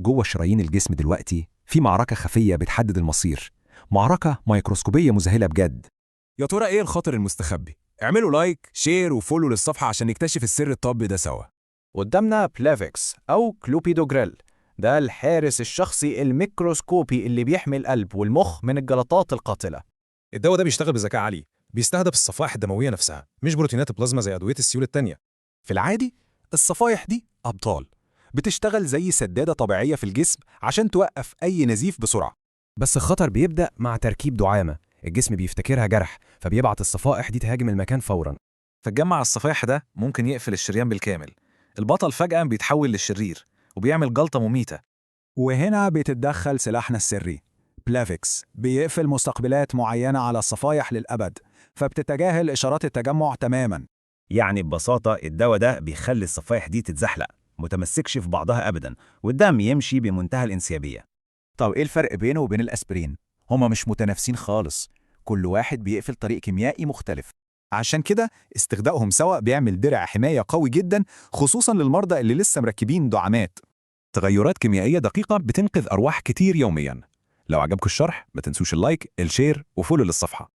جوه شرايين الجسم دلوقتي في معركة خفية بتحدد المصير، معركة ميكروسكوبية مذهلة بجد. يا ترى إيه الخطر المستخبي؟ اعملوا like، share و follow للصفحة عشان نكتشف السر الطبي ده سوا. قدامنا بلافيكس أو كلوبيدوجريل، ده الحارس الشخصي الميكروسكوبي اللي بيحمي القلب والمخ من الجلطات القاتلة. الدواء ده بيشتغل بذكاء عالي، بيستهدف الصفائح الدموية نفسها، مش بروتينات البلازما زي أدوية السيولة التانية. في العادي الصفائح دي أبطال، بتشتغل زي سدادة طبيعية في الجسم عشان توقف أي نزيف بسرعة. بس الخطر بيبدأ مع تركيب دعامة، الجسم بيفتكرها جرح فبيبعت الصفائح دي تهاجم المكان فورا. فتجمع الصفائح ده ممكن يقفل الشريان بالكامل. البطل فجأة بيتحول للشرير وبيعمل جلطة مميتة. وهنا بيتدخل سلاحنا السري بلافيكس، بيقفل مستقبلات معينة على الصفائح للأبد، فبتتجاهل إشارات التجمع تماما. يعني ببساطة الدواء ده بيخلي الصفائح دي تتزحلق، متمسكش في بعضها أبدا، والدم يمشي بمنتهى الانسيابية. طب إيه الفرق بينه وبين الأسبرين؟ هما مش متنافسين خالص، كل واحد بيقفل طريق كيميائي مختلف. عشان كده استخدامهم سوا بيعمل درع حماية قوي جدا، خصوصا للمرضى اللي لسه مركبين دعامات. تغيرات كيميائية دقيقة بتنقذ أرواح كتير يومياً. لو عجبكم الشرح ما تنسوش ال like، ال share و follow للصفحة.